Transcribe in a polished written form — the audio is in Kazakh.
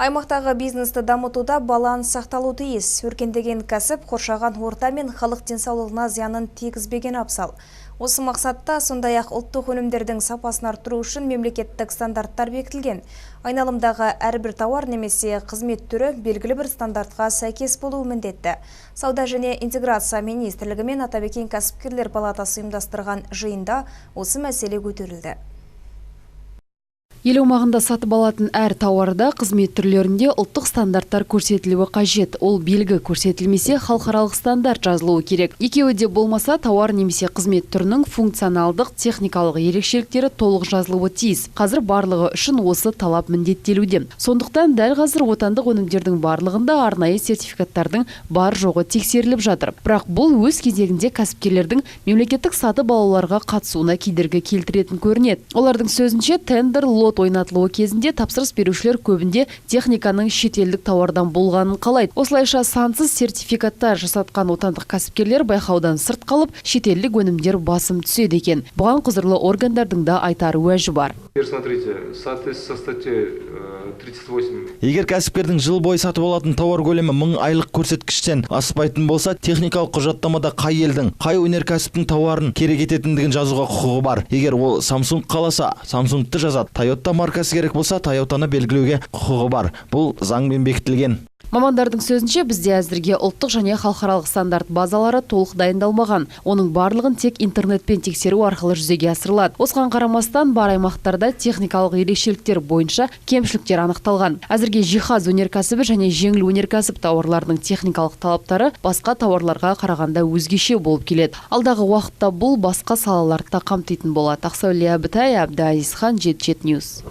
Аймақтағы бизнесті дамытуда баланс сақталуы тиіс. Өркендеген кәсіп қоршаған орта мен халық денсаулығына зиянын тигізбеген абзал. Осы мақсатта, сондай-ақ, ұлттық өнімдердің сапасын арттыру үшін мемлекеттік стандарттар бекітілген. Айналымдағы әрбір тауар немесе қызмет түрі белгілі бір стандартқа сәйкес болуы міндетті. Сауда және интеграция министрлігі мен Атамекен кәсіпкерлер палатасы ұйымдастырған жиында осы мәселе көтерілді. Ел аумағында сатып алатын әр тауарда, қызмет түрлерінде ұлттық стандарттар көрсетілуі қажет. Ол белгі көрсетілмесе, халықаралық стандарт жазылуы керек. Екеуі де болмаса, тауар немесе қызмет түрінің функционалдық, техникалық ерекшеліктері толық жазылуы тиіс. Қазір барлығы үшін осы талап міндеттелуде. Сондықтан дәл қазір отандық өнімдердің барлығында арнайы сертификаттардың бар жоғы тексеріліп жатыр. Бірақ бұл өз кезегінде кәсіпкерлердің мемлекеттік сатып алуларға қатысуына кедергі келтіретін көрінеді. Олардың сөзінше, тендер, лот ойнатылуы кезінде тапсырыс берушілер көбінде техниканың шетелдік тауардан болғанын қалайды. Осылайша, сансыз сертификаттар жасатқан отандық кәсіпкерлер байқаудан сырт қалып, шетелдік өнімдер басым түседі екен. Бұған құзырлы органдардың да айтар уәжі бар. Теперь смотрите, в соответствии со статьей 38 Егер кәсіпкердің жыл бойы сатып алатын тауар көлемі 1000 айлық көрсеткіштен аспайтын болса, техникалық құжаттамада қай елдің, қай өнеркәсіптің тауарын керек ететіндігін жазуға құқығы бар. Егер ол Samsung қаласа, Samsungты жазады. Toyota маркасы керек болса, Toyotаны белгілеуге құқығы бар. Бұл заңмен бекітілген. Мамандардың сөзінше, бізде әзірге ұлттық және халықаралық стандарт базалары толық дайындалмаған. Оның барлығын тек интернетпен тексеру арқылы жүзеге асырылады. Осыған қарамастан, бар аймақтарда техникалық ерекшеліктер бойынша кемшіліктер анықталған. Әзірге жиһаз өнеркәсібі және жеңіл өнеркәсіп тауарларының техникалық талаптары басқа тауарларға қарағанда өзгеше болып келеді. Алдағы уақытта бұл басқа салаларды да қамтитын болады. Ақсәуле Әбітай, Әбдіәзиз Хан, 77 News.